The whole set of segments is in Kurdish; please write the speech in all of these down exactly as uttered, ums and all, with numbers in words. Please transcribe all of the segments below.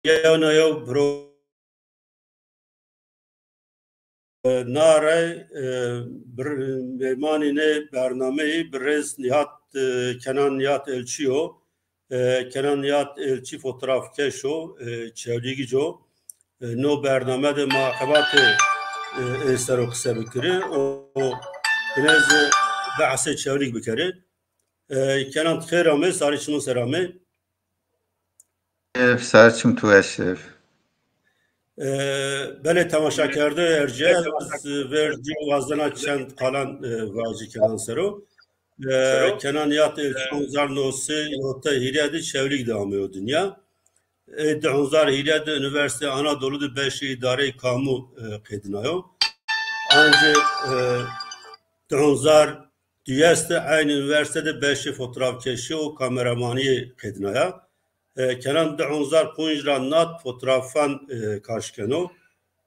yew na yew pro-, nare, e, bir, mêmanî nê bernameyî birêz Nihat, e, Kenan Nihat Elçî yo. E, Kenan Nihat Elçî fotografkeş o, e, Çewlîgij o. E, no bername de ma xebatê, e, ê ser o qise bikiri. O, o binêz behsê Çewlîg bikiri. E, Kenan xêr amê, sarê çimin ser amê. Ev sar çim tu eşev. E, belê temaşakerde erce, ez ver cî wazena çend qalan, e, vajî Kenan sero. E, Kenan Nihat ê çend hezar nose yote hîrê de Çewlîg de ameyo dinya. Ê di hezar hîrê de Üniversite Anadolu de beşê îdareyê kamu, e, qedinayo. Ancî, e, di hezar duyes de eynî üniversite de beşê fotografkeşî û kameramaniyê qedinaya. E, Kenan di hezar ponc ra nat fotografan, e, kaş keno.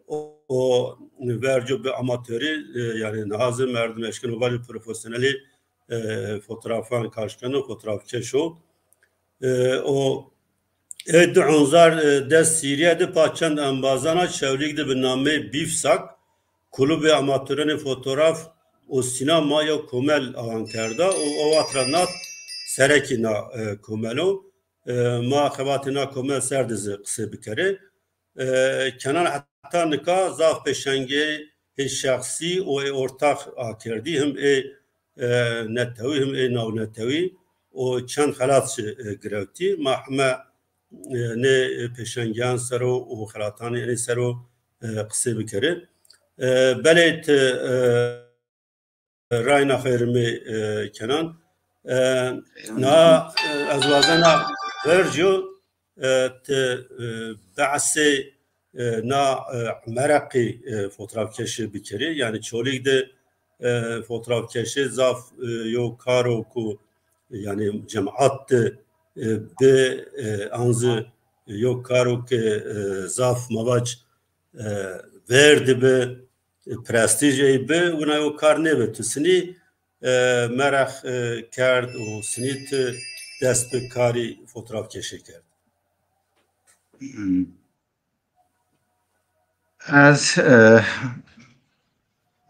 O, o verco bi amatorî, e, yani niha zî merdim eşkeno vajî profesyonelî, e, fotografan kaş keno, fotografkeş o. E, o, ê di hezar des hîrê de pa çend embazana Çewlîg de bi namê BIFSAK, Klubê Amatorên Fotograf û Sînema ya Komel awan kerda û o wextra nat serekî na, e, komel o. E, ma xebatê na komel ser de zî qisê bikere. E, Kenan heta nika zaf pêşengê hê şexsî û ê ortax akerdî, him ê, e, netewî, him ê navnetewî û çend xelat jî, e, girewtî. Ma heme, e, nê pêşengiyan ser o û xelatanê enê ser o, e, qisê bikere. E, belê ti, e, Rayna xêrimê, e, Kenan. E, na, e, ez wazena verco, e, ti, e, behsê, e, na, e, mereqî, e, fotografkeşê bikirî. Yani Çolîg de, e, fotografkeşê zaf, e, yo karo ku, yani cemaat de, e, bi, e, anzi yo karo ke, e, zaf mevac, e, ver dibi, e, prestîj ey bi, wina yo kar nebe. Tu sinî, e, merex, e, kerd û sinî tu dest bi karî fotografkeşê kerd? Hmm. Ez, e,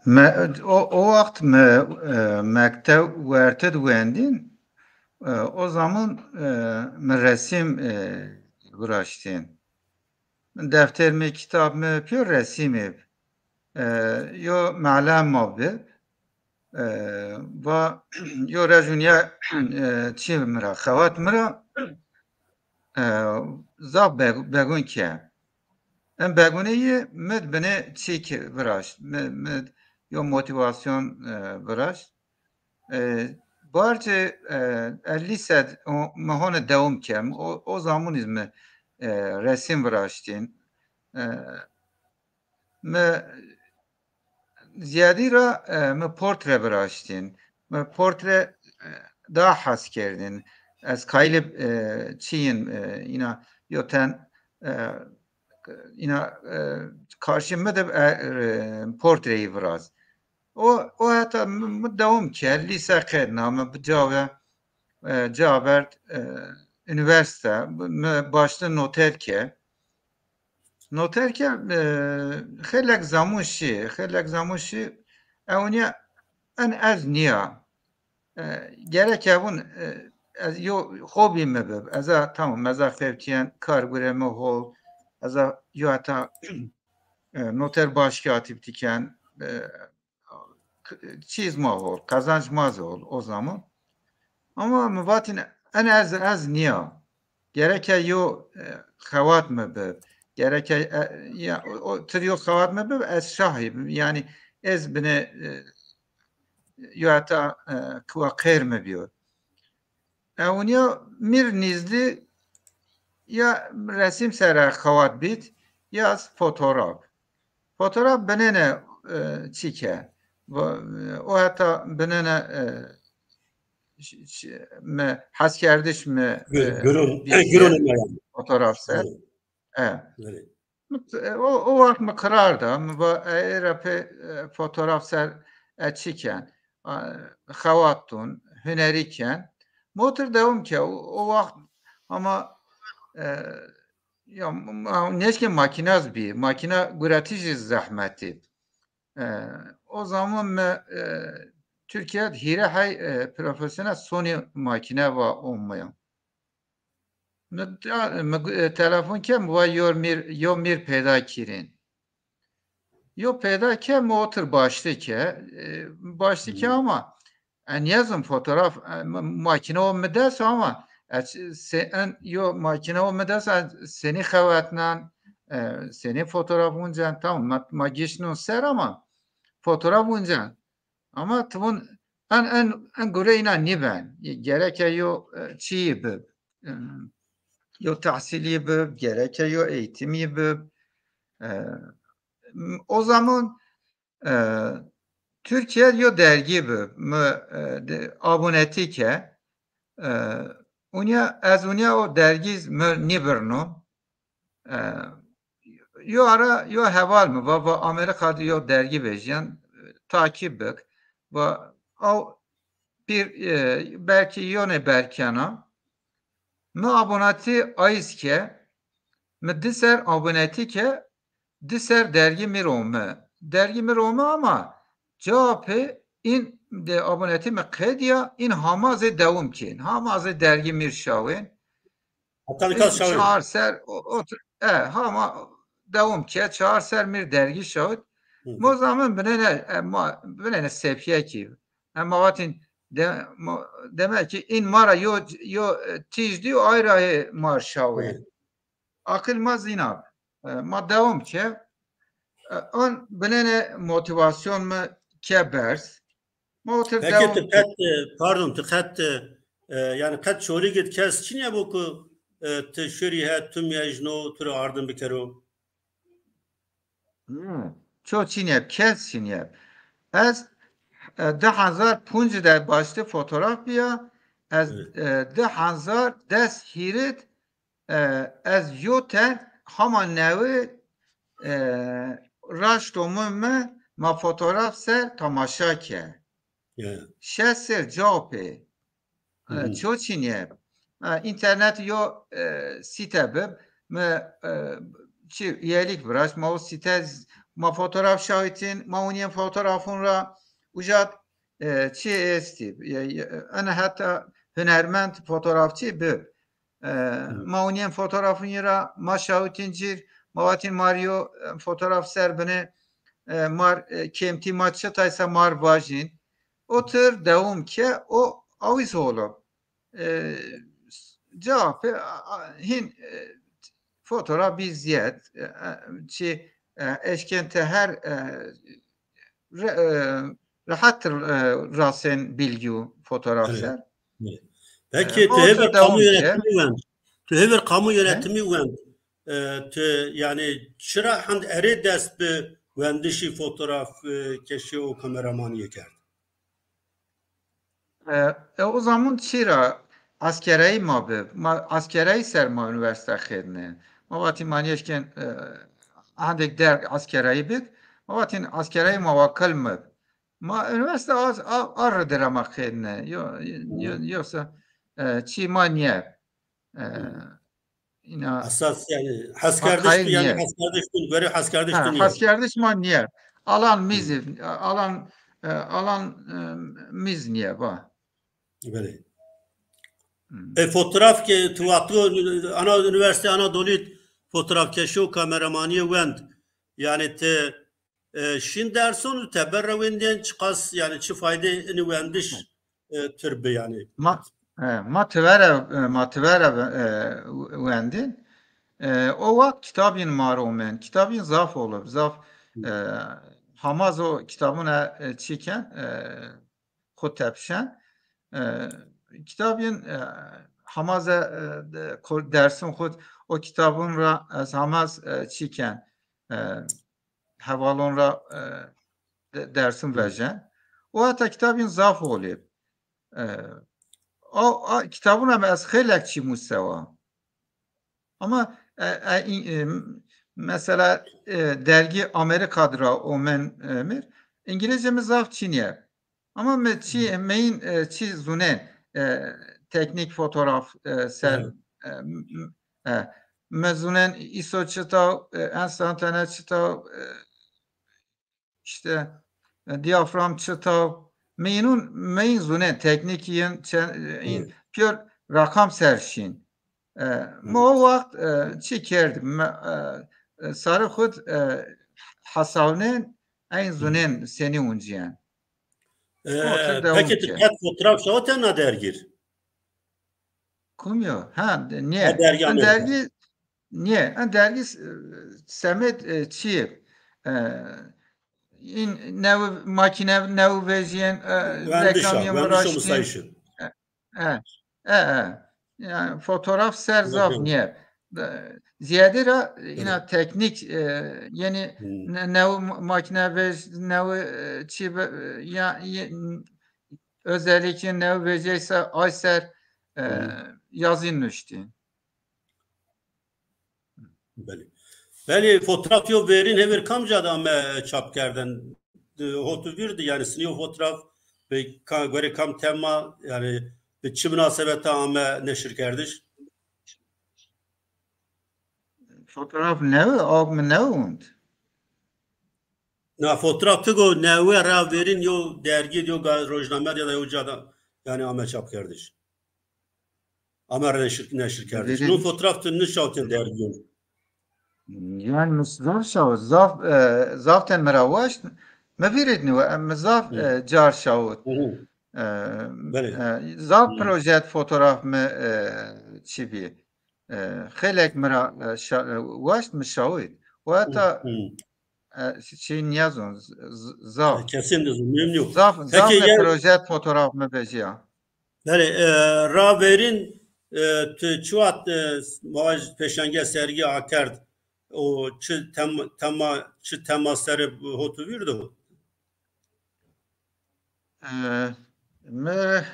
me, o, o wext me, e, mekteb werte diwendîn, e, o zaman, e, me resim, e, viraştîn. Defter me, kitab me pîyor resimê. E, yo melem ma bi. E, va yo rejûniya, e, çi mira, xewat mira, e, zaf beg-, begun ke. Em begunê yê mid bine çî ki viraşt. Mi, mid yo motivasyon, e, viraşt. E, barce, e, e, lise o, mi hone dewam kem. O, o zamuniz mi, e, resim viraştin. E, mi ziyadî ra, e, mi portre viraştin. Mi portre, e, daha has kerdin. Ez kaylib, e, çiyin, e, ina yoten, e, ina, e, karşı mi de, e, e, portreyi viraz. O, o heta mi, mi dewam ke, lise qedna, mi bi cave, e, cavert, e, üniversite, mi başlı noter ke. Noter ke, e, xelek zamun şi, xelek zamun şi, ewniya en ez niya. E, gerek hebûn, e, ez yo hobi mi bib. Ez a, tamam, ez a xewtiyen, kar gure mi hol, ez a yo heta, e, noter başkî hatî diken, e, k-, çîz ma hol, kazanç ma zî hol o zaman. Ama mi vatin en ez, ez niya. Gereke yo, e, xewat mi bib. Gereke, e, ya, o, o tir yo xewat mi bib, ez şahî bim. Yani ez bine, e, yo heta, e, kuwa qêr mi biyo. Ewniya mir nîzdî ya resim sere xewat bît, ya fotoğraf. Fotoğraf binene, e, çîke. Va-, e, o heta binene, e, ş-, ş-, me, heskerdiş me, Gür-, e, gürün, bî gürün yani. Fotoğraf ser. Evet. E. Evet. Mi, e, o, o wext mi qirar da, mi va, e, ê re pê, e, fotoğraf ser, e, çi ken? A, xewat dûn, hunerî ken. Motir dewam ke, o, o wext ama, e, Ya, ma-, nêşkê makîna zî bî, makîna guretî jî zehmetî. E, o zaman me, e, Tirkiye hîrê hey, e, profesyonel Sony makîne va omaya. Me, me, e, telefon kem va yo mîr, yo mîr peyda kirîn. Yo peyda ke me otir baştî ke, e, baştî ke ama e, niyazim fotoğraf, e, ma-, makine o mi dest ama e, se-, en, yo makine o mi dest, e, senî xewetnen, e, senî fotoğraf uncen, tamam, ma, ma giştin ser ama fotoğraf uncen. Ama tibun en, en, en gure îna nîben. Gereke yo, e, çiyî bib. E, yo tehsilî bib, gereke yo eğitimî bib. E, m-, o zaman e, Tirkiye yo dergî bi, mi, e, de, abonetî ke, e, unya, ez unya o dergî mi nîbirno. E, yo ara, yo heval mi, va, va Amerîka de yo dergî vejîyen, e, takip bik. Va, ew bir, e, belkî yonê berkena. Mi abonetî ayîz ke, mi di ser abonetî ke, di ser dergî mi rome. Dergî mi rome ama cewapê în de abonetî mi qediya, în hamazê dewam kên. Hamazê dergî mir şawên. Heta nika şawên. Çar ser, o, o, e, hama dewam ke, çar ser mir dergî şawit. Hı hı. Mo zaman binene, e, ma, binene sepiyekî. Em ma vatin de, mo, demek ki în mara yo, yo, e, tîj dî û ayra hê mar şawên. Hı. Aqil ma zîna. E, ma dewam ke. E, on binene motivasyon mi ke berz. Ma otir Peki dewam tu ke. Qet, e, pardon, tu qet, e, e, yani qet şorî git kes çi niye bu ku, e, tu şurî he, tu miyajno, tu re ardim bikero? Hmm. Ço çînye, kes çînye. Ez, e, du hazar pûnc de baştî fotoğraf biya. Ez, Evet. e, du hazar des hîrit, e, ez yo ten hama newi, e, raşto min me ma fotoğraf ser tamaşa ke. Ya, ya. Şeş ser cewapê. Hı hı. E, ço çînye. E, internet yo, e, site bib. Me, e, çi üyelik viraşt. Ma o site z-, ma fotoğraf şahitin, ma unyen fotoğrafun ra ujat, e, çi esti. E, e, ene heta hunermend fotoğrafçı bib. E, Hı. Ma unyen fotoğrafun ra ma şahitin cir, ma vatin Mario, e, fotoğraf ser bine, e, mar, e, kemtî ma çi taysa mar vajin. Otir dewam ke o awiz holo. E, cevapê, a, a, hin, e, fotoğraf bir ziyet, e, e, çi, e, eşkente her, e, re-, e, rahattir, e, rasen bilgi fotoğraf Evet. ser. Evet. Peki, E, tu hêvir kamu yönetimi wend. Tu hêvir kamu Ne? yönetimi wend. E, tu, yani, çira hend erê dest bi wendişî fotoğraf, e, keşî û kameramaniyê kerd? E, e, o zaman çira askerayî ma bi, ma askerayî ser ma üniversite xêdne. Ma vatin ma nêşkên, e, hendek der askerayî bik, ma vatin askerayî ma wakil mi. Ma üniversite az, a, a ride ra ma xêdne. Yo, yo, Hı. yoksa, e, çi ma niye. E, Hı. Îna Esas yani heskerdiş Hayır, tu yani niye? Heskerdiş tu, göre heskerdiş Ha, tu niye? Heskerdiş ma niye. Alan Hı. miz, alan, e, alan, e, miz niye va. Belê. Hı. E, fotoğraf ki tu waqtu ana üniversite Anadolu'yı fotoğrafkeşi û kameramaniye wend. Yani te, e, şin derson û teber re wendên çiqas yani çi fayde ini wendiş, e, tir bi yani. Ma, e, ma tivere, e, ma tivere, e, wendin. E, o waqt kitabin ma romen. Kitabin zaf olup, zaf, Hı. e, hamaz o kitabına, e, çiken, e, xwe tepişen. E, kitabin, e, hamaze, e, de, ko-, dersin xwe o kitabın ra ez hamaz, e, çiken, e, hevalon ra, e, de, dersin Hı. vejen. O heta kitabin zaf olê. E, o, a, kitabın em ez xeylek çî musewa. Ama, e, e, in-, e, mesela, e, dergi Amerika dira omen, e, mir, İngilizce mi zaf çiniye. Ama me çi, Hı. me in, e, çi zunen, e, teknik fotoğraf, e, ser, Evet. e, m-, m-, e, me zûnen îso çi taw, e, enstantane çi taw, e, işte, e, diyafram çi taw, me înûn, me în zûnen teknîk yên, çe-, în pîyor rakam ser şîn. E, me o wext, e, çi kerd? Me, e, e, sarê xwe, e, hesawnen, eyn zûnen senî unciyen. E, peki tu qet fotoğraf şawitî na dergîr? Kum yo? Ha, de-, niye? Ha, dergi En Amerika. Dergi, niye? En dergi, e, semet, e, çi? E, în newi makine, newi vejiyên, e, Mühendis reklamiyên ya, mühendis bıraştın. Olmasaydı. E, e, e, e. Yani fotoğraf ser zaf niye? De-, ziyade ra, ina teknik, e, yeni ne-, newi ma-, makine vej, newi, e, çi ve-, e, ya, ye-, özellikle newi vejeyse ay ser, e, yazın nuşti. Belê. Belê, fotoğraf yo verîn hevir kamca da me çap kerden? Di, hotu vir di, yani sinî yo fotoğraf ve ka-, göre kam tema, yani bi çi münasebeta ame neşir kerdiş? Fotoğraf newi, ak mi newi und. Na fotoğraf tu go newi ra verîn yo dergi, yo ga-, rojname ya da yo cada, yani ame çap kerdiş. Ame neşir, neşir kerdiş. Verîn. No fotoğraf tu nişawtin dergiyon. Yani mi zaf şawit, zaf, e, zaf ten mi ra waşt, mi vîrit niwe, em mi zaf, e, car şawit. E, Belê. E, zaf projet fotoğraf mi, e, çi bî. E, xelek mi ra, e, şa-, e, waşt mi şawit. O heta, e, şey niyazon, z-, z-, zaf. Kesin de mühim yok. Zaf, zaf ne projet fotoğraf mi bejiya. Belê, e, raverîn, e, tu çi wext, e, mavaj pêşenge sergî akerd û çi tem-, tema, çi tema serê hotu vîr de? E, mi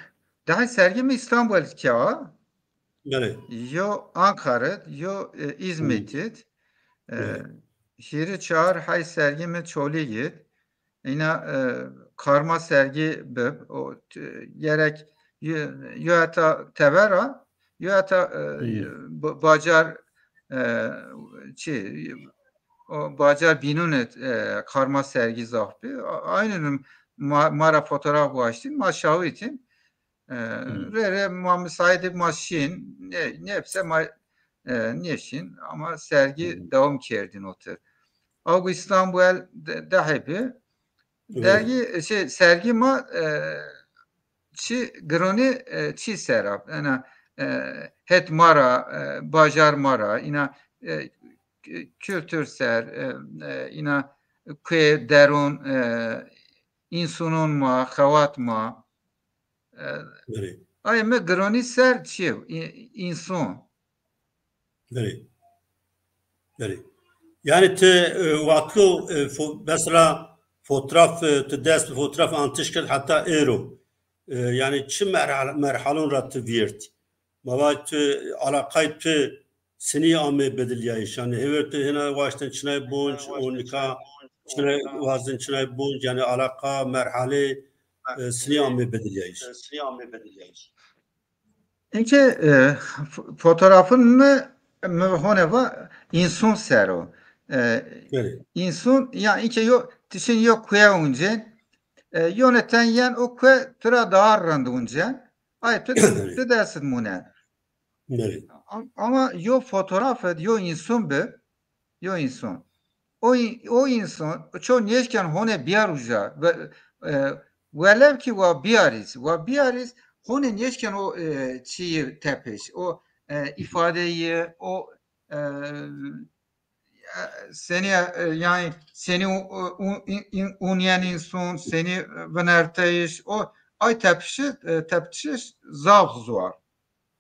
daha sergî mi İstanbul kia. Belê. Yo Ankara, yo, e, İzmit. E, hîrî çar hay sergî mi Çolîgî. Îna, e, karma sergî bib, o, t-, gerek yo, yo heta tevera, yo heta, e, ba-, bacar, e, çi, o bacar bînûn e, karma sergî zaf bi. A-, aynı ma, ma ra fotoğraf waştîn, ma şawitîn. E, rê rê ma misaîdê ma şîn, ne, nefse ma, e, neşîn, ama sergî devam kerdin otir. Aw İstanbul de, dehê bi. Dergi, şey, sergi ma, e, çi gironi, e, çi sera. Ena, e, het mara, e, bajar mara, ina, e, kültür ser, e, e, ina kuê derun, e, însunon ma, xewat ma. E, Belê. Ay mi gironî ser çi? Î-, înson. Belê. Belê. Yani tu, e, watlo, e, fo-, mesela fotoğraf, e, tu dest bi fotoğraf antiş kir heta êro. E, yani çi merhal-, merhalon ra tu virt? Mava tu alaqay tu sinî amê bedilyayiş. Yani hêver tu hêna waştin çinay bonc, û nika çinay wazin çinay bonc, yani alaqa, merhale, e, sinî amê bedilyayiş. Înke, e, f-, fotoğrafın mi, mi hone va însun ser o. E, Belê. Însun, ya înke yo, tişin yo kuye unce, e, yone ten yen o kuye tura daha rind unce. Ay, tu, tu dest mune. Belê. Am-, ama yo fotoğraf et, yo însun bi, yo însun. O, o însun, ço nêşken hone biyar uca. Ve, e, velev ki wa biyarîz, wa biyarîz, hone nêşken o, e, çiyi tepiş, o, e, ifadeyi, o, e, e, senî, e, yani senî u-, u-, in-, in-, unyen însun, senî, e, vinerteyiş, o ay tepişi, e, tepişiş zaf zuar.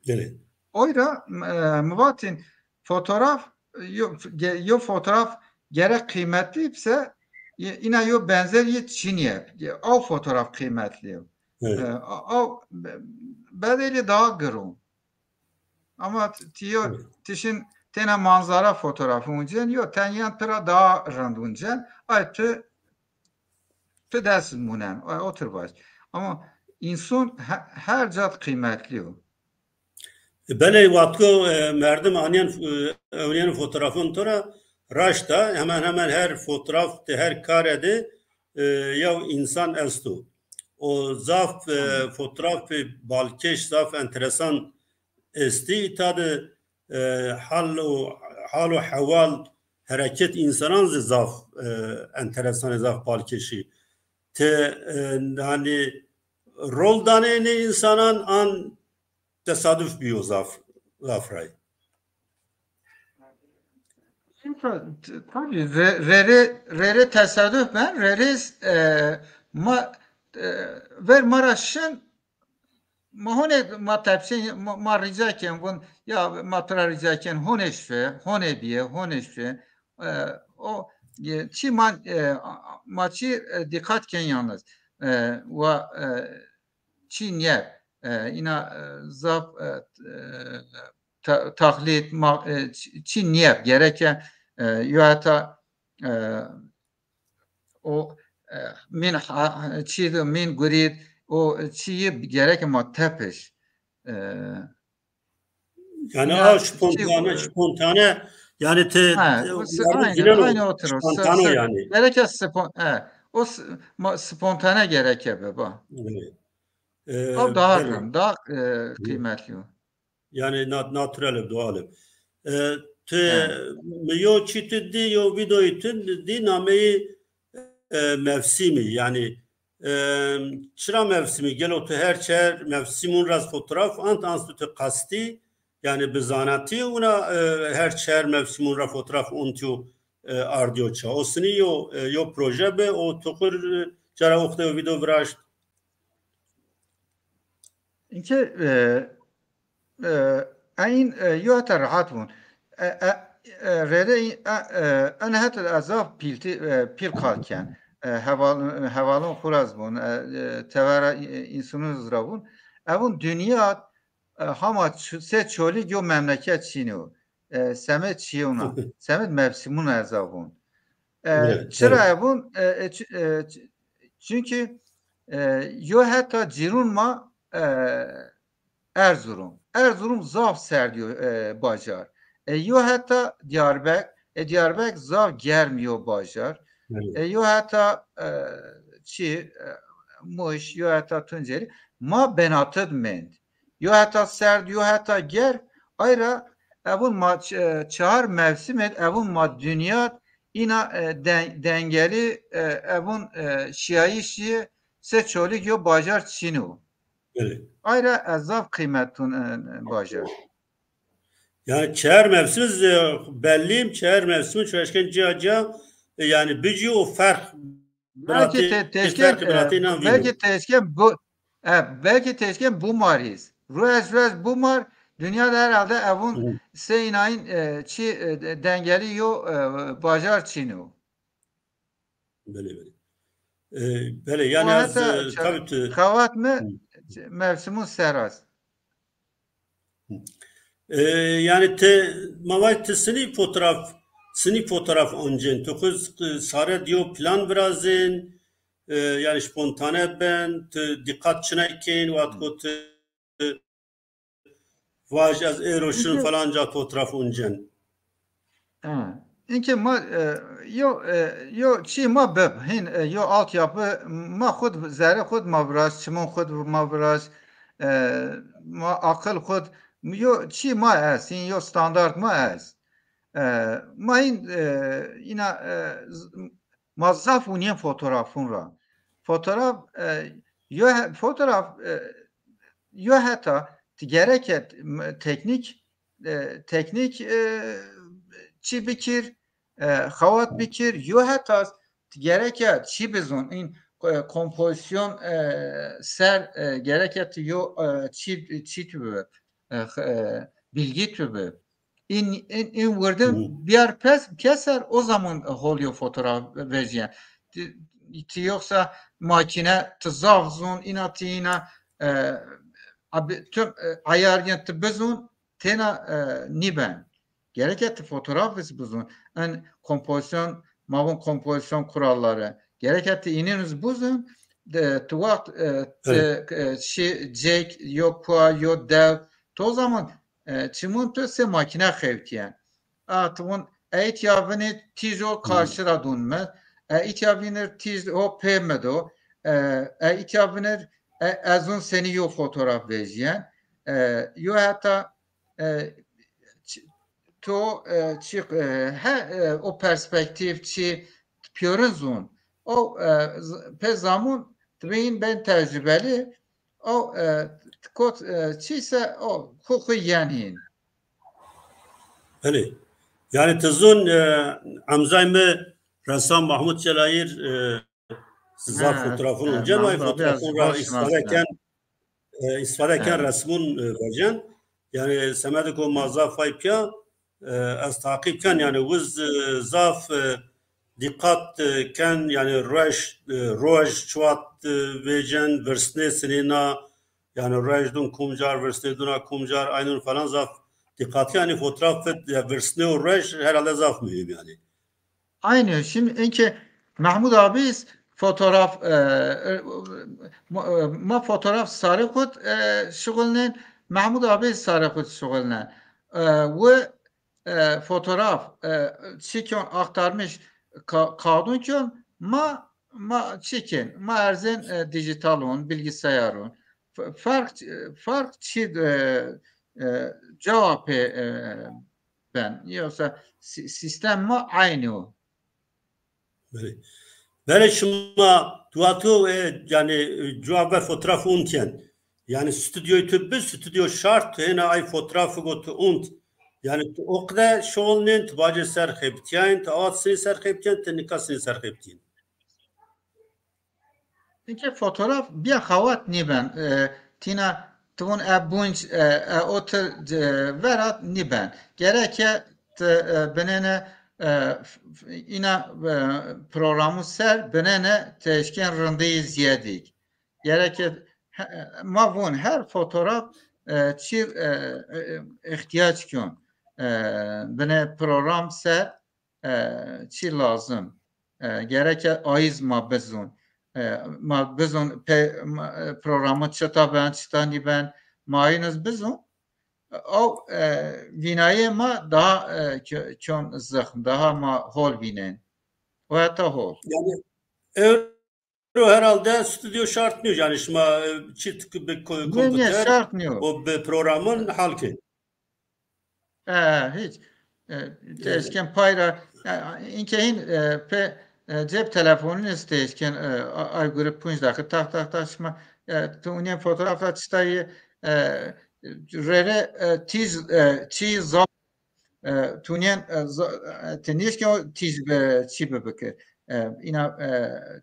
Gelê. Oyra, e, mi vatin fotoğraf, e, yo, ge-, yo fotoğraf gerek kıymetli ise, e, ina yo benzer yê çinye. Ye, av fotoğraf kıymetli. Evet. E, a-, av be-, bedeli daha giron. Ama t-, tiyo, evet, tişin tena manzara fotoğrafı uncen, yo, ten yan pira daha rand uncen. Ay tu, tu dest munen. Ay otur baş. Ama insan he-, her cat kıymetli o. Belê, wextko, e, merdim aniyen, e, ewniyên fotografon to ra raşt e, hemen hemen her fotograf de, her kare de, e, yew insan esto. O zaf, e, fotograf balkêş zaf enteresan estî, îta de, e, hal û, hal û hewal hereket insanan zî zaf, e, enteresan e, zaf balkêşî. Te, e, hani rol danê nê insanan an tesaduf bîyo zaf, zaf ray. Tabii, re-, rere, rere tesaduf ben, rere, e, ma, e, ver mara şin, ma hone ma tepsin, ma, ma rica ken bun, ya ma tura rica ken hone şfe, hone biye, hone şfe. E, o, e, çi ma, e, ma çi, e, dikkat ken yalnız. E, wa, e, çi niye, e, ina, e, zaf, e, e, ta-, taxlît, ma-, e, çi, çi niye gereke, e, yo heta, e, o, e, min ha-, çi de min gurît, o çi yi gereke ma tepiş. E, Yani ya, a spontane, spontane, yani te, ha, te, aynı, aynı oturur. Spontane yani. Gereke spon-, e, o s-, ma-, spontane gereke be, ba. Evet. E, o daha, daha, e, kıymetli o. Yani nat-, natural e, doğal e. E, te, mi yo çi tu dî, yo videoyî tu dî nameyî, e, mevsimî. Yani, e, çira mevsimî? Gelo tu her çer mevsimûn ra fotoğraf ant, an tu qastî, yani bi zanatî wina, e, her çer mevsimûn ra fotoğraf ontiyo, e, ardiyo ça. O sinî yo, e, yo proje bi, o tu qir, e, cara oxte yo video viraşt. Inke, e, e, eyn, e, yo heta rahat bûn. E, e, e, rêde, e, e, en heta ez zaf pîltî, e, pîl qal ken. E, heval-, hevalon xuraz bûn. E, e, tevera, e, însanûn zira bûn. Evûn dinya, e, hama ç-, se çolîk yo memleket çînî yo. E, semed çiyona. Semed mevsimûn ez avûn. E, evet, çira evet. Evûn, e, e, ç-, e, ç-, çünkü, e, yo heta cîrûn ma, e, Erzurum. Erzurum zaf serd yo, e, bajar. E, yo heta Diyarbek, e, Diyarbek zaf germ yo bajar. Evet. E, yo heta, e, çi, e, Muş, yo heta Tunceli. Ma benatid mend. Yo heta serd, yo heta germ. Ayra evun ma ç-, e, çar mevsim ed, evun ma dünya ina, e, den-, dengeli, e, evun, e, şiyayişi se çolîk yo bajar çîn o. Evet. Ayra ez zaf qîmetun, e, bajar. Yani çar mevsim, e, belli, çar mevsim çoğeşken cia cia, e, yani bicî o ferq. Belki te-, teşken, e, belki teşken bu, e, belki teşken bu mariz. Ruez ruez bu mar, dünyada herhalde evun seynayin, e, çi, e, de-, dengeli yo, e, bajar çîn o. Belê, belê. E, belê, yani ez, e, tabii ki. Xewat mi mevsimun seraz. E, yani te, ma vaj te sinî fotoğraf, sinî fotoğraf ancên. Tu xuz, e, sare diyo plan virazên, e, yani spontane ben, tu dikkat çinekên, wextko tu vaj ez êro şin falan ca fotoğraf ancên. Ha. Inke ma, e, yo, e, yo çi ma bib, hin, e, yo altyapı ma xud, zerê xud ma viraj, çimon xud ma viraj, e, ma aqil xud, yo çi ma ez, hin yo standart ma ez. E, ma hin, e, ina, e, z-, ma zaf unyen fotoğrafun ra. Fotoğraf, e, yo he-, fotoğraf, e, yo heta ti gereket m-, teknik, e, teknik, e, çi bikir, e, xewat bikir, yo heta ti gereke çi bizun, in, e, kompozisyon, e, ser, e, gereke ti yo, e, çi, çi tu bi, e, x-, e, bilgi tu bi. In, in, in wirdim biyar pes, keser o zaman holyo fotoğraf veciyen. Ti, ti yoksa makine ti zaf zun, ina ti ina, e, abi, tüm, e, ayargen ti bizun, tena, e, niben. Gereke ti fotoğraf biz bizun. En kompozisyon, mavun kompozisyon kuralları. Gereke ti ininiz bizun, de, ti waqt, e, ti, e, şi, cek, yo kua, yo dev. To zaman E, çimûn tu sê makîne xewtiyen. A, tu vûn, e, îtya vinê tîj o karşira dûn mi. E, îtya vînir tîj o pê mi do. E, e, îtya vinir, e, ez hûn senî yo fotograf vêjiyen. E, yo heta, e, ç-, to, e, çi, e, he, e, o perspektîf çi piyorin zûn. O, e, z-, pê zamûn dibê hîn bên tecrübeli. O, e, kot, e, çîse o xwe xwe yen hîn. Belê. Yani tizun, e, emzay mi ressam Mahmut Celayir, e, zaf Ha, fotoğrafın ha, önce mi Mahmut abi fotoğrafın az ra hoş istifade nasıl? eken, e, istifade eken Evet. resmun, e, vecen. Yani semedik o ma zaf ay piya, e, ez takip ken yani wiz, e, zaf, e, dikkat, e, ken yani roj, e, roj çuat, e, vecen, virsne sinina, yani roj dun kumcar, virsne duna kumcar, aynı falan zaf dikkatli yani fotoğraf ve, ya, virsne o roj herhalde zaf mühim yani. Aynı. Şimdi inki Mahmut abi fotoğraf, e, e, ma, e, ma fotoğraf sarı kut, e, şugulnen, Mahmut abi sarı kut şugulnen. E, ve, e, fotoğraf, e, çikin aktarmış ka-, kadın ki ma, ma çikin, ma erzen, e, dijitalon, bilgisayarun. F-, fark, fark çi, e, e, cevapê, e, ben. Yoksa si-, sistem mi aynı o. Belê. Belê şima duato, e, yani, e, cevap ve fotoğraf untiyen. Yani stüdyoyu tu bi, stüdyo şart, hena ay fotoğrafı go tu unt. Yani tu o kadar şovulnen, tu bacı ser xebtiyen, tu avat seni ser xebtiyen, tu nika seni ser xebtiyen. Inke fotoğraf biya xawat nîben. E, tîna tivun e bunc, e, e otir, e, verat nîben. Gereke te, e, binene, e, f-, f-, ina, e, programu ser binene teşken rindî ziyedîk. Gereke he-, ma vun her fotoğraf, e, çi, e, e, ihtiyaç kyon. E, bine program ser, e, çi lazim. E, gereke ayîz ma bizûn. E, ma bizûn pe-, ma, e, programı çita ben, çita nîben, ma ayîniz bizûn. Ew, e, vînayê ma daha, e, kö-, kön zixm, daha ma hol vînên. O heta hol. Yani, euro herhalde stüdyo şart nîyo. Yani, şima, e, çift bi ko-, Niye, niye, kompüter, şart nîyo. O bi programın halkê. E, hiç. E, Evet. Teşken payra, e, inke hin, e, pe, e, cep telefonun teşken, e, a-, ay grup punc dakika, tak, tak, tak, şima, e, tu unen fotoğrafla çıtayı, e, rere, e, tiz, e, çi za-, e, tunyen, e, za-, e, te nêşken o tiz be, çi be bike. E, ina, e,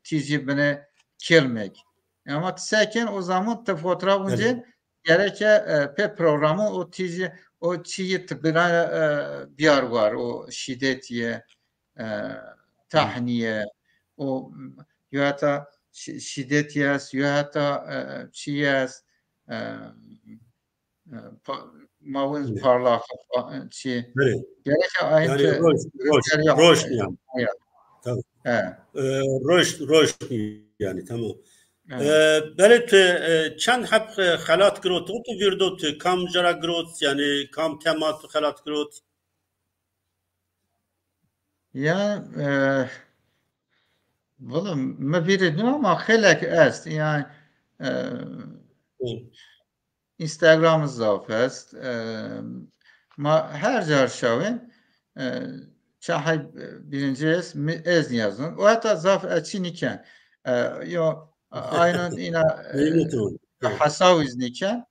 tizi bine kelmek. Ama seken o zaman te fotoğraf Evet. uncen, gereke, e, pe programı o tizi, o çiyi tıbına, e, biyar var, o şiddet ye, e, tahniye, o, yo hata şi-, şiddet yes, yo hata, e, çi yes, e, e, pa-, mawin Evet. parlak, pa-, çi. Evet. Gereke aynı Yani te-, roş, roş, gösteriyor. roş yani. Ya. Tabii. He. E, roş, roş yani, tamam. Evet. E, belê tu, e, çend heb, e, xelat girot, tu vîr do tu, kam cara girot, yani kam tema tu xelat girot? Ya, e, valla me vîrê nîyo ama xêlek est. Yani, e, Hı. Instagram zaf est. E, ma her car şawên, e, çahay birinci ez, mi-, ez niyazın. O heta zaf e, çi niken. E, yo, aynen ina, e, Neymetin. Hı. Hasawiz niken.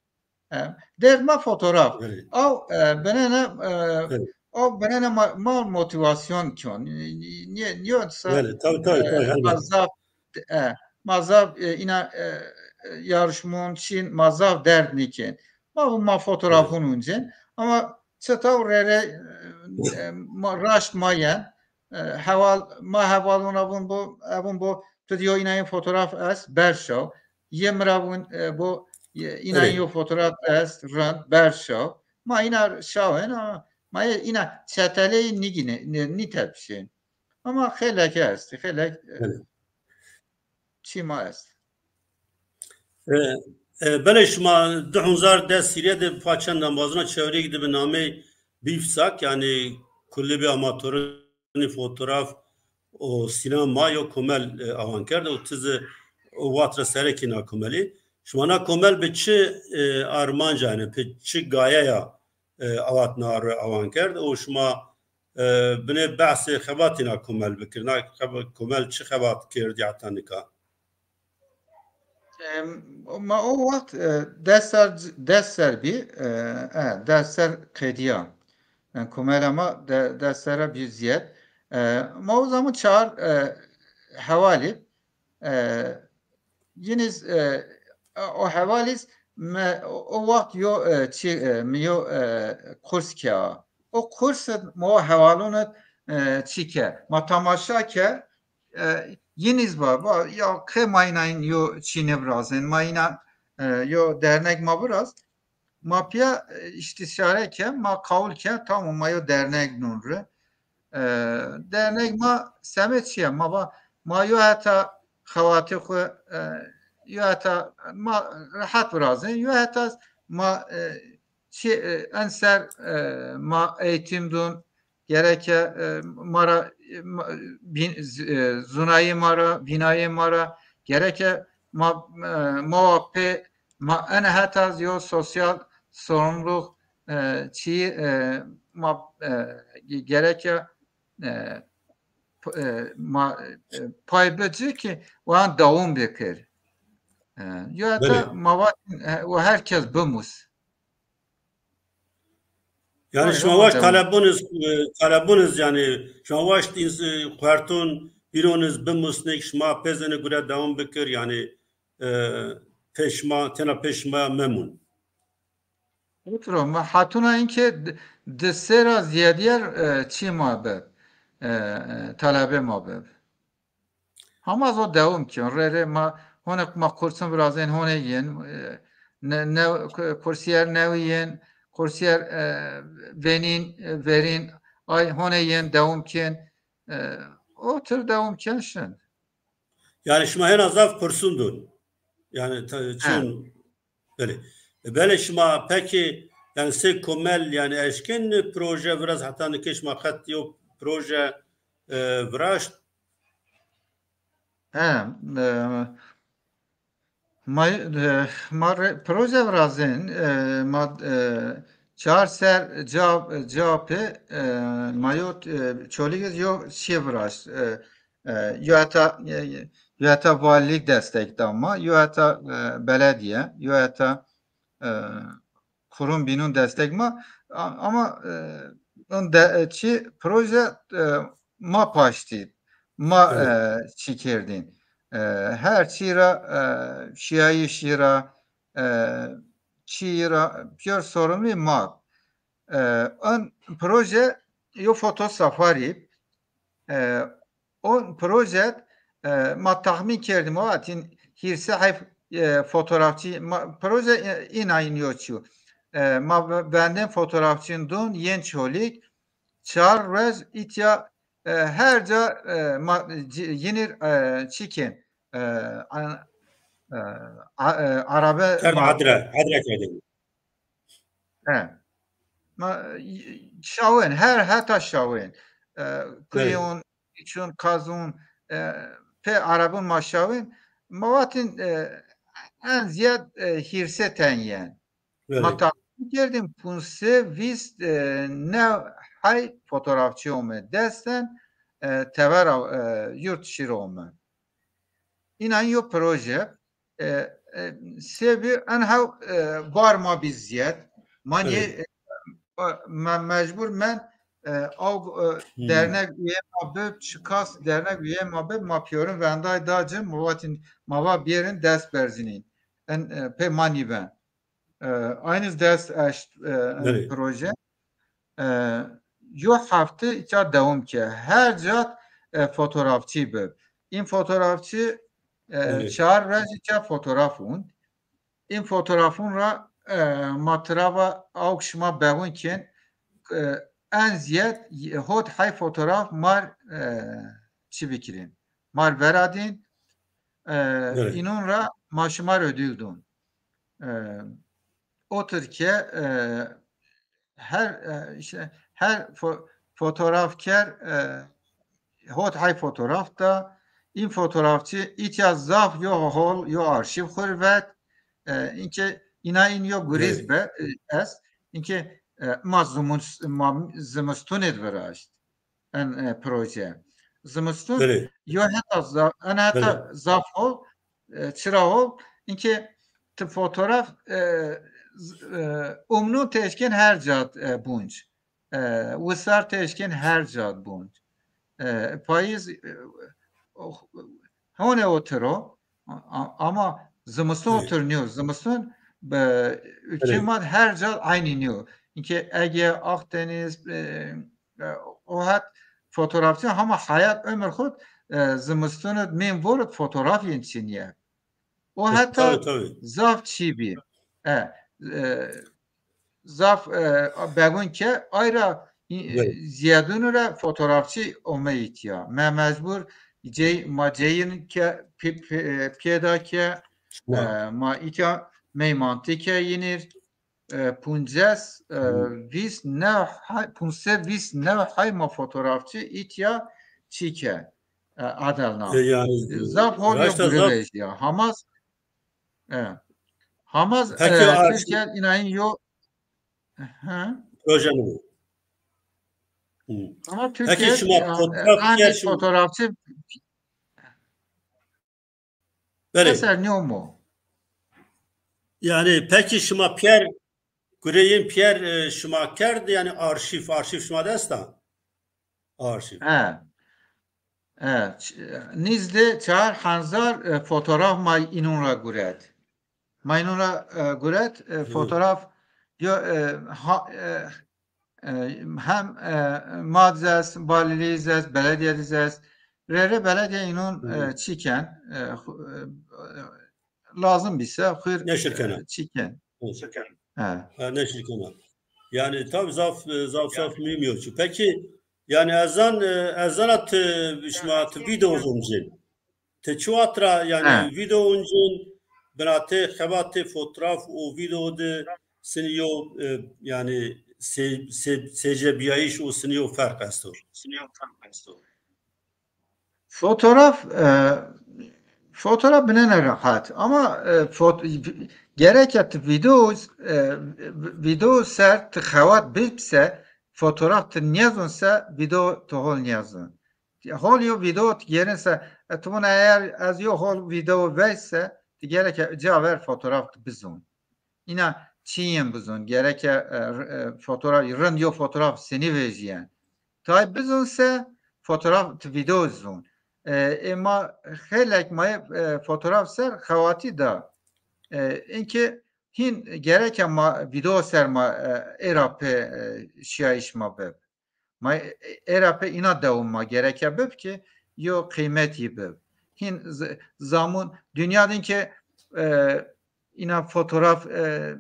E, derd ma fotoğraf. Evet. Ew, e, binene, e, Evet. ew binene ma, ma motivasyon kyon. Niye, niye, Evet, tabii, tabii, e, tabii, elbette. ma zaf, e, ma zaf, e, ina, e, e, yarışmon çin, ma zaf derd nikin. Ma bu ma fotoğrafon Evet. uncin. Ama çeta û rere, e, e, ma, raşt ma yen. E, heval, ma hevalon avun bu, avun bu, tu diyo ina yin fotoğraf es, berşaw. Ye miravun, e, bu, ye, ina Evet. yo fotoğraf es, rand, berşaw. Ma ina şawen ama, ma ye ina çeteleyi nigine, ni, ni tepşin. Ama xêlek est, xêlek, e, Evet. çi ma est. E, E, belê şima du hezar deh Sîriyê de pa çend embazina çewrêk de bi namê BIFSAK, yani Kulübê Amatoranê Fotograf û Sînema yo komel, e, awan kerd û tiz û watra serekî na komelî. Şima na komel bi çi, e, armanca, yani bi çi gayeya, e, awat na re awan kerd û şima, e, binê behsê xebatî na komel bikir. Na xeba-, komel çi xebat kerdî heta nika? Em, ma o wext, e, deh ser, deh ser bî, e, e, deh ser qediya. Em, komela ma de-, deh sera bî ziyed. E, ma o zaman çar, e, hevalî, e, yiniz, e, o hevalîz me o, o wext yo, e, çi, e, mi yo, e, kurs kea. O kurs ma o hevalûn, e, çi ke. Ma tamaşa ke, e, yiniz ba, ba, ya ke ma îna yo çî nêvirazên, ma îna, e, yo dernek ma viraz, ma piya, e, îstîşare ke, ma qawil ke, tamam, ma yo dernek nûn re. E, dernek ma semê çi ye? Ma va, ma yo heta xewatê xwe, e, yo heta ma rehet virazên, yo heta ma, e, çi, e, en ser, e, ma eğitim dûn, gereke, e, ma ra, e, ma, bin-, z-, e, zunayê ma ra, binayê ma ra, gereke ma, e, ma wa pê, ma en heta yo sosyal sorumluluk, e, çi, e, ma, e, ge-, gereke, e, p-, e, ma, e, pay bicî ki wan dawam bikir. E, yo heta Belê. ma va, e, û herkes bimus. Yani Öyle şima ama waş devam. talebûniz, e, talebûniz yani şima waş ins-, e, xwertûn, pîrûniz bimusnik, şima pêzene gure dewam bikir yani, e, pê şima, tena pê şima memûn. Oturum, hatuna inke d-, di sera ziyadiyer, e, çi ma be, e, e, talebe ma be. Hema zo dewam kiyon. Rê rê ma honek ma kursin virazên hone yên, e, ne, ne, kursiyer newi yên, kursiyer, e, venin, e, verin, ay hone yên dewam kiyen, e, o tür dewam kiyen şin. Yani şima hena zaf kursun dun. Yani ta-, He. çün Belê. Belê şima pekî, yani sê komel, yani eşkin proje viraz heta nike şima qet yo proje, e, viraşt? He, e, ma, e, ma re-, proje virazên, e, ma, e, çar ser cevap, cevapê, e, ma yo, e, çolîgiz yo çiye viraşt, e, E, yo heta, e, yo heta valî destek da ma, yo heta, e, belediye, yo heta, e, kurum bînûn destek ma. A-, ama, e, in de, e, çi proje, e, ma paştî, ma, Evet. e, çi kerdîn. E, her çî ra, e, şiyayîşî ra, e, çî ra pîyor sorumlî ma. E, in proje yo foto safarî, e, O proje, e, ma tahmin kerdim, o atin hîrsê heyf, e, fotoğrafçı, ma, proje, e, îna iniyo çiyo. E, ma ve-, vendên fotoğrafçın dun yên Çolîg, çar roj îtya, e, her ca, e, ma, ci-, yinir, e, çikin, e, a-, e, a-, e, arabe Kerd ma- adre, adre kerdin. He. Ma, şawên, her heta şawên. E, Evet. Kuyon, çun, kazun, e, pe arabun ma şawên. Ma vatin, e, en ziyad, e, hîrsê ten yen. Evet. Ma tahmin kerdim, punse vîst, e, ne hay fotoğrafçı ome desten, e, tevera, e, yurt şiro ome. Înan yo proje, e, e, sê bir en hew, e, bar ma bî ziyed. Ma nê, Evet. e, me-, mecbur men, e, aw, e, Hmm. dernek üye ma bib, çikas dernek üye ma bib, ma piyorin venday dacim, ma vatin, ma va bierin dest berzinîn. En, e, pê ma nîben. E, aynı dest eşt, e, Belê. proje. E, yo hefte îka dewam ke. Her cat, e, fotoğrafçı bi. În fotoğrafçı, e, Belê. çar roj îka fotoğraf und. În fotoğrafun ra, e, ma tirava awk şima bewun kin, e, en ziyed hot hay fotoğraf mar, e, çi bikirin. Mar veradin, e, Evet. inun ra ma şima ödül dun. E, o Tirkiye, e, her, e, işte her fo-, fotoğrafker, e, hot hay fotoğraf da, in fotoğrafçı itya zaf yo hol, yo arşiv xurvet, e, inke ina in yo guriz be, e, es, inke, e, ma zimus-, ma zimustunê viraşt en, e, proje. Zimiston yo heta za-, en heta zaf hol, e, çira hol, inke ti fotoğraf, e, z-, e, umnu teşkin her cat, e, bunc. E, wisar teşkin her cat bunc. E, payîz, e, oh, hone otiro, a-, ama zimiston otir niyo. Zimiston bi ülke ma her cat aynı niyo. İnke Ege, Akdeniz, e, e, o hat fotoğrafçı ama hayat ömür xud, e, zimiston min vor fotoğraf yin çiniye. O heta zaf çî bî. E, e, zaf, e, begun ke ayra, e, ziyadun re fotoğrafçı ome itiya. Me mecbur cey, ma ceyin ke pi-, pi-, e, piyeda ke, e, ma itiya meymantı ke yinir. E, punces, e, vîst new hay, punse vîst new hay ma fotoğrafçı itiya çike, e, adelna. E, yani, e, zaf hol yo raşta zaf gurevej ya. Hamas, e, Hamas, peki, e, a, Türkiye inayın yo. Hı. Proje mi bu? Hı. Ama peki, Türkiye, şima e, fotoğraf, e, ani fotoğrafçı Belê. Eser nîyo mo. Yani peki şima Pierre, gureyên Pierre, e, şima kerd, yani arşiv, arşiv şima desta? Arşiv. He. He. Ç-, nîzdê çar hezar, e, fotoğraf ma inun ra guret. Ma inun ra, e, guret, e, fotoğraf yo, e, ha, e, E, hem, e, ma diz est, valiliği diz est, belediye diz est. Rê rê belediye inun, e, çiken, e, xu-, e, lazım bise, xuyr, neşir kena. E, çiken. Neşir kena. He. Ha, neşir kena. Yani tabi zaf, e, zaf, zaf mühim yokçu. Peki, yani ezan, e, ezana ti, şima ti video zoncin. Ti çi watra, yani, video uncin, binatê xebatê fotoğraf û video de siniyo, e, yani, se-, se-, sêcebiyayîş û siniyo ferq esto. Fotoğraf, e, fotoğraf binene rahat. Ama, e, fot-, gerek ya ti video, e, video ser ti xewat bipse, fotoğraf ti niyazun se, video ti hol niyazun. Hol yo video tu gerin se, e, tu buna eğer ez yo hol video veyse, tu gerek ca ver fotoğraf tu bizon. Ina çiyin bizon, gerek e, e, fotoğraf, rind yo fotoğraf seni vejiyen. Tay bizon se, fotoğraf tu video zon. E, ema xelek ma, e, fotoğraf ser xewati da. E, inki hin gerek ma video ser ma, e, era pe, e, şiyayiş ma bib. Ma, e, era pe ina dewam ma gereke bib ki yo qîmetî bib. Hin z-, zamun, dünya din ki, e, ina fotoğraf, e,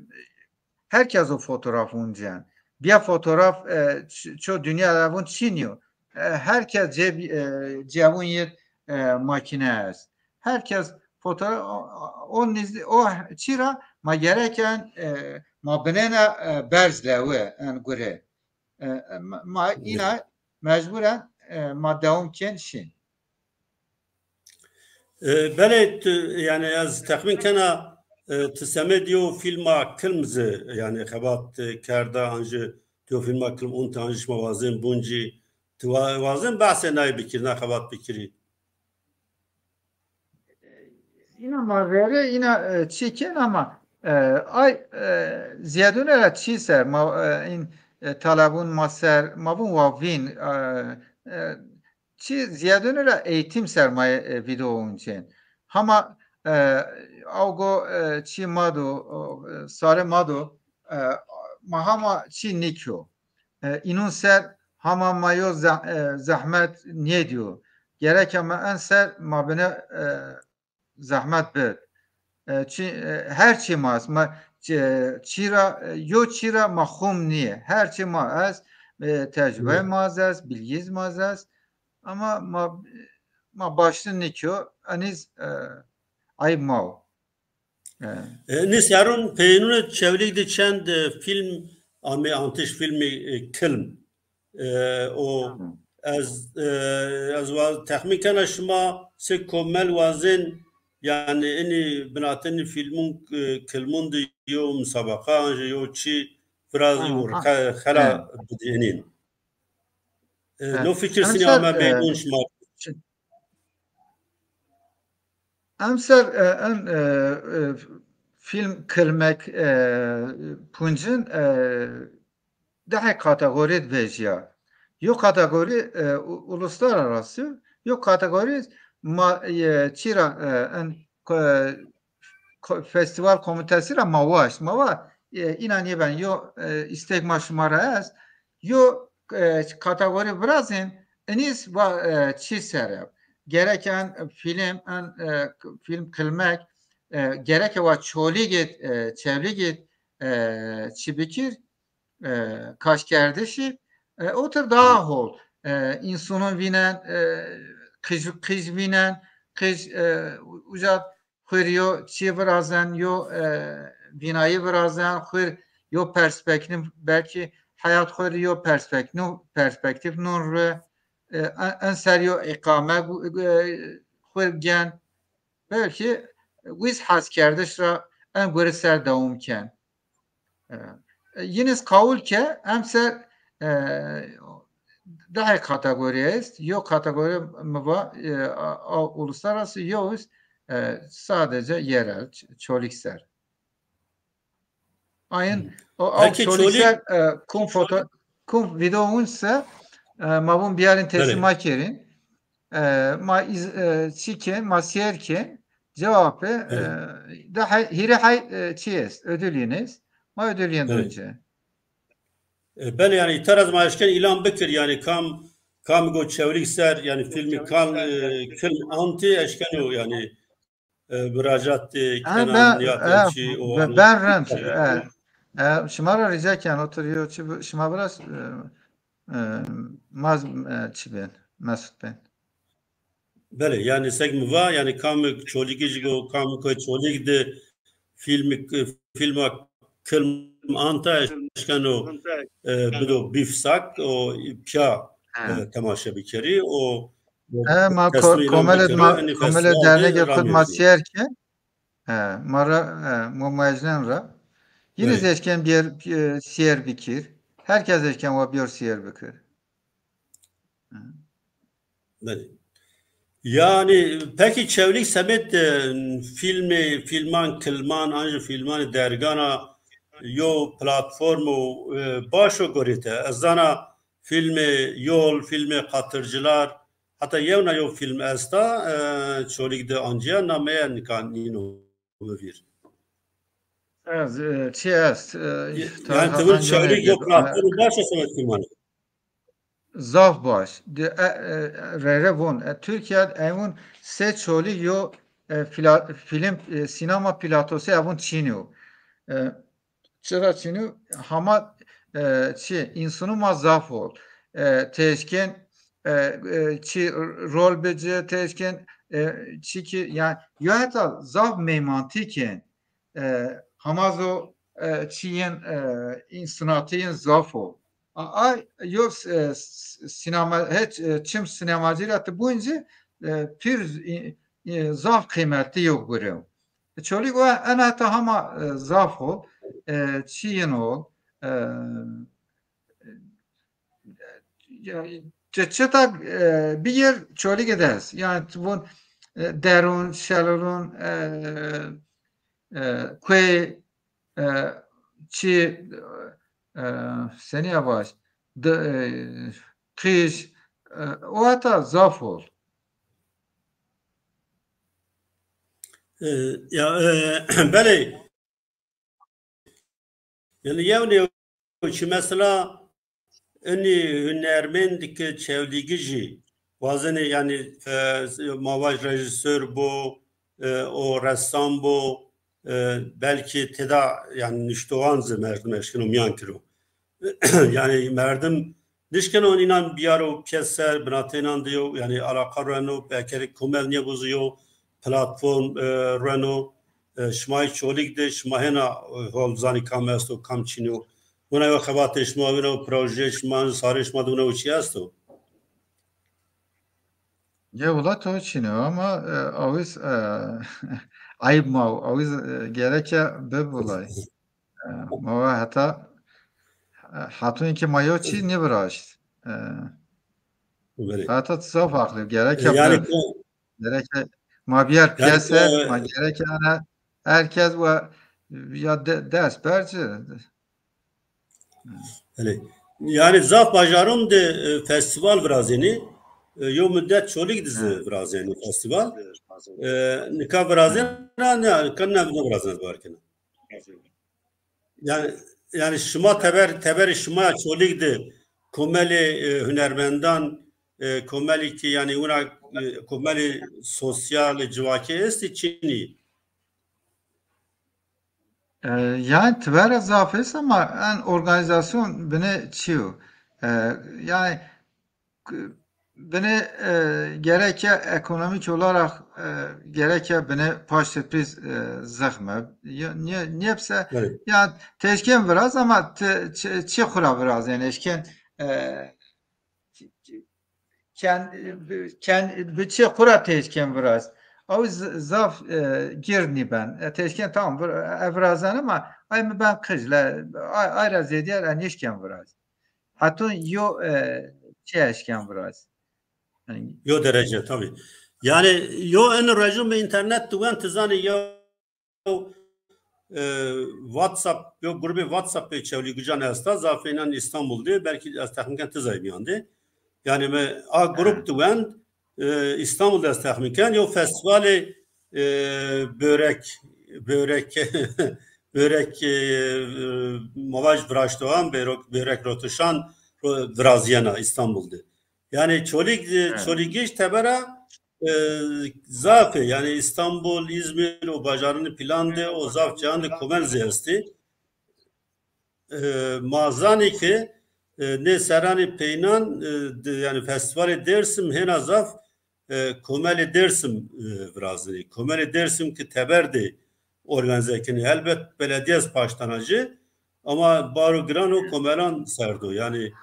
herkes o fotoğraf uncen. Biya fotoğraf, e, ç-, ço dünya levun çiniyo. E, herkes ceb-, e, cevun yir, e, makine est. Herkes fotoğraf, o, o, o niz-, o çira ma gereken, e, ma binena, e, berz lewe, en gure. E, e, ma, ma îna mecbûren, e, ma dewam kên şîn. E, belê tu, yani ez texmîn kena, e, tu semê diyo filma Kilm zi, yani xebat, e, kerda, an jî diyo filma Kilm ûn te an jî şima wazên bûn jî, tu wa-, wazên behsê nayê bikir, na xebat bikirî. Îna ma rêrê îna, e, çî kên ama, e, ay, e, ziyadûne ra çî ser ma, e, in, e, talebûn ma ser ma vûn wa vîn, e, e, çî ziyadûne ra eğitim ser ma, e, video uncên. Hama, e, awgo, e, çî ma do, o, e, sare ma do, e, ma hama çî nikyo. E, inun ser hama ma yo zeh-, e, zehmet nêdiyo. Gereke ma en ser ma bine, e, zehmet bid. E, çi, e, her çi ma est, ma çi, çira, e, yo çira ma xum niye. Her çi ma est, e, tecrübe ma est, bilgiz ma est. Ama ma, ma başlı nikyo, eniz, e, ayıp ma o. E, Nîsarûn peynûne Çewlîg de çend, e, fîlm amê antiş fîlmê, e, kilm. E, o ez, e, ez wa texmîn kena şima sê komel wazên, yani inî binatên fîlmûn, e, kilmûn de yo musabaqa an jî yo çi virazî û xe-, xela bidînîn. E, no fikir sinî ame beynûn şima. Emser, e, en, e, e, fîlm kilmek, e, puncin, e, dehê kategorî dibejiya. Yo kategorî, e, u-, uluslararası, yo kategorî ma, e, çira, e, en, ko-, ko-, festival komitesi ra ma waşt. Ma va, e, înan yê ben, yo, e, îstek ma şima ra est, yo, e, kategorî virazên, inîs va, e, çi ser e. Gerek en fîlm, en, e, fîlm kilmek, e, gerek e va Çolîgê, e, Çewlîgê, e, çi bikir, e, kaşkerdişî, e, otir daha hol. E, însunun vînen, e, qij, qij vînen, qij, e, uca xwir yo çi virazen, yo, e, vînayî virazen, xwir yo perspektîf, belkî heyat xwir yo perspektîf, perspektîf nun re, e, en, en ser yo îqame gu-, e, xwir gen. Belkî wîs hezkerdiş ra en gure ser dewam ken. E, e, yine qawul ke em ser, e, dehê kategorî est, yo kategorî mi va, e, a, a, uluslararası, yo ist, e, sadece yerel, ç-, Çolîg ser. Ayın, o, a Çolîg ser, e, kum foto-, kum video un se, e, ma vun biyarin teslima kerin. E, ma iz-, e, çi ken, ma siyer ken, cevap e, e, daha hîrê hay, e, çi est, ödül yeniz. Ma ödül yen dönce. E, belê, yani, îtar ez ma eşken îlan bikir, yani, kam, kam go Çewlîg ser, yani, filmî kan, e, kilm antî eşkeno, yani, e, muracat, e, kenan, ben, ya, e, çi, o, be-, yani, ben rem, e, e, şima ra rica ken, otur, yo, çi bi-, şima biraz, e, e, maz, e, çi ben, Mesut ben. Belê, yani sek mi va, yani kamik Çolîgî jî go, kamik Çolîg de filmik, filma kilm anta eşkeno, e, bido bîfsak, o piya, e, temaşe bikerî, o, o e, ma ko-, tesmî komelê bikiro, ma, yani komelê festival de dernegê xud ma siyer ke, e, ma ra, e, mo mecnen ra. Yine zî eşken bir, e, siyer bikir. Herkes eşken wa biyor siyer bikir. Belê. Yani, pekî Çewlîg semet, e, filmê, filman, kilman, an jî filmanê dergana yo platformo, e, baş o gorîte. Ez zana filmê Yol, filmê Qatırcılar, heta yewna yo film esta, e, Çolîg de anciya nameye nika nîno. Bivîr. Ez, e, çi est, e, yani, Tarhan tu Çewlîg yo platform baş e semet filmanê. Zaf baş. De, e, e, re re von. E, Türkiye evun sê Çolîg yo, e, fila-, film, e, sinema platosu evun çînî yo. E, Çira çînî hama, e, çi, însûnû ma zaf ol. E, têşkên, e, e, çi rol bici, têşkên, e, çi ki, yani, yo heta zaf mêmantî kên, e, hama zo, e, çi yên, e, însûnatî yên zaf ol. A, a, yo, e, s-, sinema, hiç, e, çim sinemacî ra ti bûn jî, e, pîr, e, e, zaf qîmetî yo gure. Çolîg o en heta hama, e, zaf o, e, çi yin o, e, ya, çi, çi tak, e, bir yer Çolîg de est. Yani, tu von, e, derun, şelirun, e, e, kuê, e, çi, e, seniya baş, de, e, qîj, e, o heta zaf ol. E, ya, e, belê. Yani, yewnê çi mesela, inî hunermend ki Çewlîgî jî wazenê, yani, e, ma vaj rejîsor bo, e, o ressam bo, e, belkî têda, yani, nuştoxan zî merdim eşkeno miyan kiro. Yani, merdim nişkeno înan biyaro piyes ser, binatê înan de yo, yani, alaqa rueno, pekerê komel nîye bo zî yo platform, e, rueno. E, şima yê Çolîg de, şima hêna, e, hol zanî kam esto, kam çîno. Wina yo xebatê şima, wina yo projeyê şima, sarê şima de wina yo çi esto? Ya wila to çîno ama, e, awiz, e, ayıp ma, awiz, e, gereke bib wulay. E, ma wa heta, e, hatun ki ma yo çî niviraşt. E, Belê. Heta tu zaf aqlî, gereke Yani bib. Gereke ma biyer Yani piyase, ko- ma gereke ana herkes ve ya de, ders berci. Belê. Yani zaf bajarûn de, e, festival virazênî, e, yo müddet Çolîg dizi Hı. virazênî festival. E, nika virazêna, ne, nika ne, ne virazêna bar kena. Yani, yani şima teber, teberê şima Çolîg de komelê, e, hunermendan, e, komelî ki yani wina, e, komelî sosyal, civakî estî çinî? E, yani tibere zaf est ama en organizasyon bine çiyo. E, yani k-, bine, e, gereke ekonomik olarak, e, gereke bine paştepîz, e, zexme. Ya, niye, niye bise? Evet. Ya teşken biraz ama te, çi, çi xura biraz yani eşken, e, ken, ken, bi çi xura teşken biraz. Ew z-, zaf, e, gir nîben. E, teşken tamam, vir-, e, virazan ama ay mi ben qij le, ay, ay ra zêdiyar e nêşken viraz. Hatun yo, e, çi eşken viraz. Yani Yo derece tabii. Yani yo en rejûm internet diwen tizani yo, e, WhatsApp, yo grubê WhatsApp pê Çewlîgijan esta, zafênan İstanbul de, belkî ez texmîn ken tizay miyan de. Yani me a grup Evet. diwen, e, İstanbul de ez texmîn ken, yo festivalê, e, börek, börek, börek, e, e, mavaj viraştoğan, börek, börek rotuşan ro-, viraziyena İstanbul de. Yani Çolîg, e, Evet. Çolîgiş tebera, e, zafê, yani İstanbul, İzmir, o bajarını plan de, o zaf cihan de komel zê estê. E, ma zanî ki, e, nê seranê peynan, e, de, yani festivalê Dêrsim hêna zaf, e, komelê Dêrsim, e, virazinî. Komelê Dêrsim ki teber de organize kinî. Helbet belediyez paştana jî, ama baro giran o komelan serdo. Yani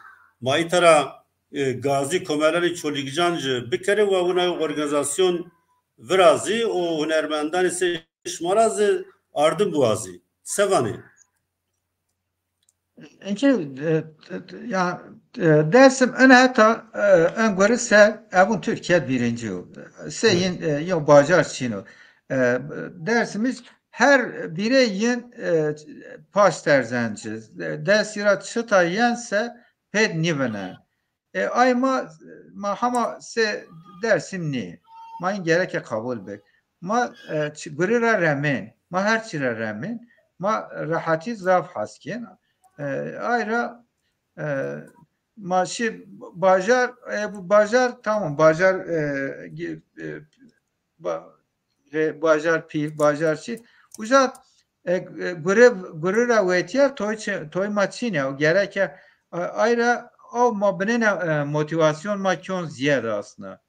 ma îtara, e, gazî komelanê Çolîgijan jî bikere ve wina organizasyon virazî û hunermendanê sê şima ra zî ardim biwazî. Sevanê. Înke, e, e, ya, e, Dersim en heta, e, en gori ser, ebûn Türkiye birinci o. Sê Evet. yin, e, yo bajar çîn o. E, Dersim hiç her bire yin, e, paş terzenci. E, Dersi ra çıta yense pêd nivine. E, ay ma, ma hema sê Dersim nî. Ma in gereke kabul bik. Ma, e, çi, guri ra remên. Ma her çi ra remên. Ma rehatî zaf hes kên. E, ay ra, e, ma şî bajar, e, bu bajar tamam, bajar, e, gi-, e, ba-, rê bajar pîl, bajar çi. Uca, e, e, gure, gure ra wetiya toy çi, toy ma çîne. O gereke, e, ayra o ma binene, e, motivasyon ma kyon ziyade aslında.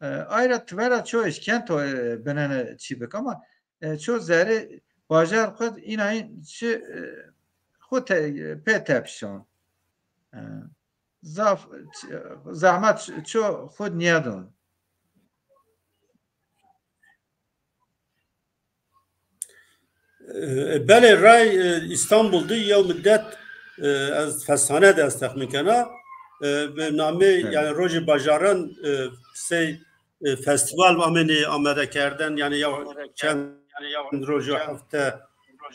E, ayra tvera ço işken to, e, binene çi bik ama, e, ço zerê bajar xud inayın çi, e, xud te, pê tepşon. E, zaf, zahmet ço xud niyadon. E, belê ray, e, İstanbul de yew müddet, e, ez fesane de ez texmin kena, e, bi namê, Evet. yani rojê bajaran, e, sey, e, festival amênê amade kerden, yani ya çend roj, hafte,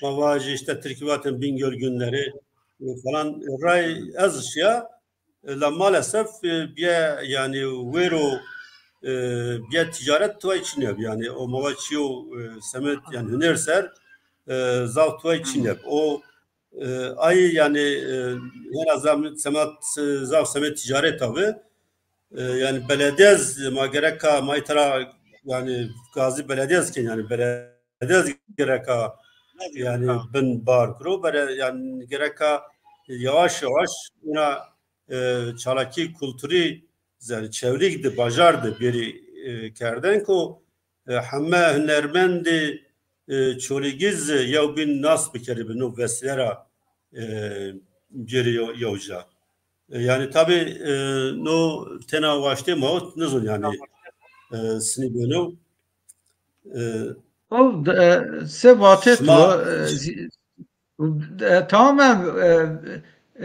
ma vajî işte Tirkî vatin Bingöl günleri, e, falan, e, ray ez şiya. E, la maalesef, e, biye, yani, wêro, e, biye ticaret tuay çi neb, yani, o mava çiyo, e, semet, yani, huner ser, e, zaf tuay çi neb. O, e, ay, yani, e, hena zam-, semet, e, zaf semet ticaret abi. E, yani, belediyez, ma gereka, ma itara, yani, gazi belediyez kin, yani, belediyez gereka, yani, bin bar kuro, bere, yani, gereka yavaş yavaş buna, e, çalakî kulturî, yani Çewlîg di bajar di bêrî, e, kerden ku, e, heme hunermendê, e, Çolîgiz yew bîn nas bikerî bi no vesîlera, e, biyerî yew, yew ca. E, yani tabi, e, no tena waştê ma ot nizon yani, e, sinî beno. E, O, e, se vatê şima tu, e, zi- E, tamamen, e,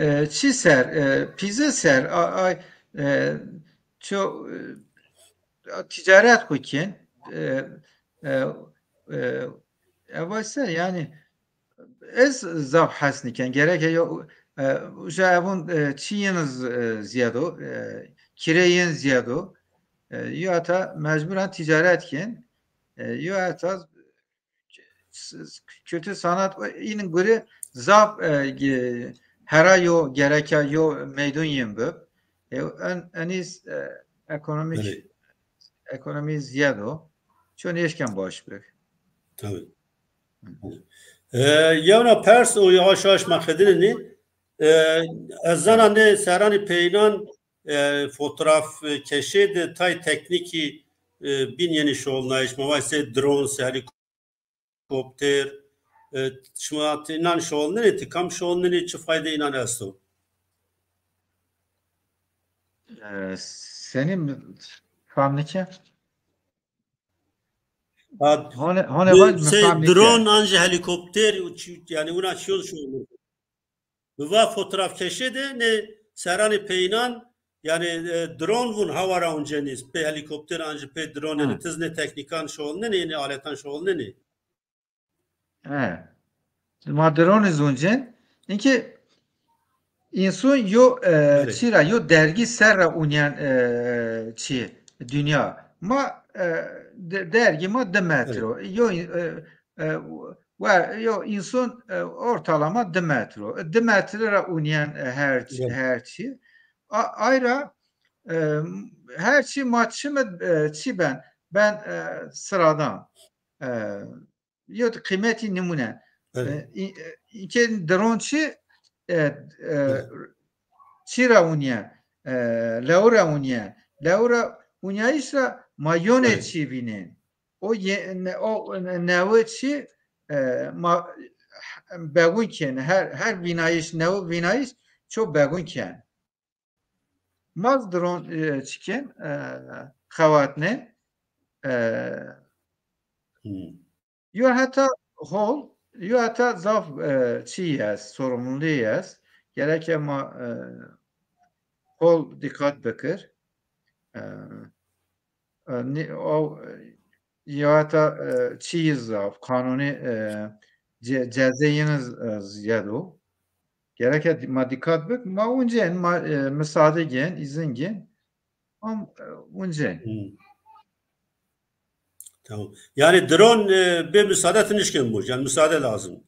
e, çi ser, e, pîze ser, a, a, e, ço, e, ticaret xwe kin, e, e, e, ev ser, yani, ez zaf hes nikin. Gerek e yo, e, ji evun, e, çi yin z-, e, ziyado, e, kirê yin ziyado, e, yo heta mecburen ticaret kin, e, yo heta s-, s-, kültür sanat o, în gurî zaf, e, ge-, hera yo gereka yo meydun yin bi. E, en, enîz, e, ekonomik, Belê. ekonomî ziyad o. Ço nêşken baş bik. Tabii. E, yewna pers û yavaş yavaş me xedinî. E, ez zana ne serani peynan, e, fotoğraf, e, keşê de tay teknîkî, e, bin yeni şolnayış. Ma vay se drone, se helikopter, e, şima ti inan şolnenê, ti kam şolnenê, çi fayde inan esto? E, seni mi-, fam nike? Hat, Hone, hone vaj mi se fam nike. Drone an jî helikopter, û çi-, yani una çiyon şolnenê. Bi va fotoğrafkeşê de ne seranê peynan, yani, e, drone vun hawara uncenîz, pê helikopter an jî pê drone, yani Ha. tizne teknîkan şolnenê, ne aletan şolnenê. He. Ma drone zuncen, inki insun yo, e, Evet. çira, yo dergi serra unyen, e, çi, dünya. Ma, e, de-, dergi ma di metro. Evet. Yo, e, e, we, yo insun, e, ortalama di metro. Di metre ra unyen, e, her çi, Evet. her çi. A-, ayra, e, her çi ma çi mi, e, çi ben? Ben, e, sıradan. E, yo qîmetî nimûne. Evet. E, i-, e, inke drone çi, e, e, Evet. çi ra unye, e, lew ra unye. Lew ra unyayış ra ma yone Evet. çi vînên. O ye-, ne-, o ne-, newe çi, e, ma begun ken. Her, her vînayış, newe vînayış ço begun ken. Maz drone, e, çiken, e, xewatne, e, Hmm. yo heta hol, yo heta zaf, e, çi yes, sorumluluğu yes. Gerek ma, e, hol dikkat bikir. E, e, ni-, o, e, yo heta, e, çi zaf, kanuni, e, ce-, ceze yine z-, e, ziyad o. Gerek e ma dikkat bik, ma uncen, ma, e, müsaade gen, izin gen. Am, e, uncen. Hmm. Tamam. Yani drone, e, bê müsaade nişken bu. Yani müsaade lazım.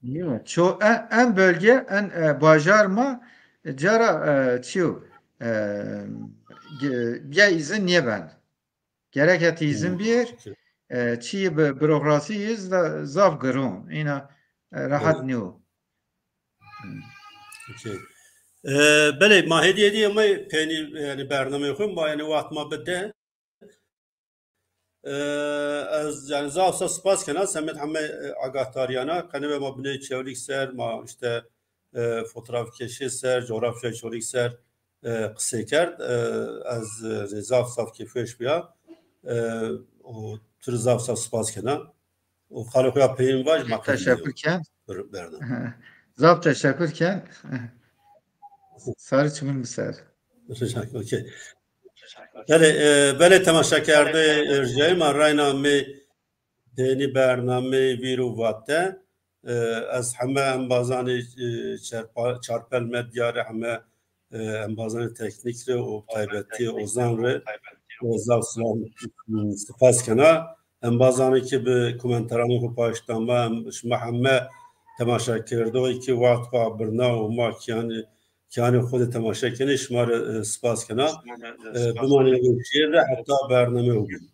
Yok. Ço-, en, en bölge, en, e, bajar ma, e, cara, e, çiyo, e, ge-, ya izin niye ben? Gerek heti izin Hmm. bir, Okey. e, çi bi-, bürokrasi iz da zaf giron. Ina, e, rahat Evet. niyo. Okey. E, belê, ma hêdî hêdî em ê peynî, yani bernameyê xwe, ma yani wext ma bide. E, ez yani zaf zaf spas kena, semed heme, e, agahdariyan a, qenê ve ma binê çewlîk ser, ma işte, e, fotoğrafkeşê ser, coğrafya çolîk ser, e, qisê kerd. E, ez, e, zaf zaf kêfweş biya. E, û tu zaf zaf spas kena. Û xalê xwe ya peyên vaj ma Teşekkür ken. Ber-, bername. Zaf teşekkür ken. Sarı çimin bi ser. Okey. Belê, e, belê temaşekerde, e, ricayê ma rayna me Dênî bernameyê vîr û vate, e, ez heme embazanê, e, Çerpa-, Çarpel Medya re, heme, e, embazanê teknîk re û taybetî Ozan re, e, zaf silav, spas kena. Embazanê ki bi komenteranê xwe paştan ve, em, şima heme temaşekerdoyê ki wext xwe birna û ma kiyanê, kiyanê xwe de temaşe kenê, şima re, e, spas kena. E, bimanê wê şiir re heta bernameyê wê.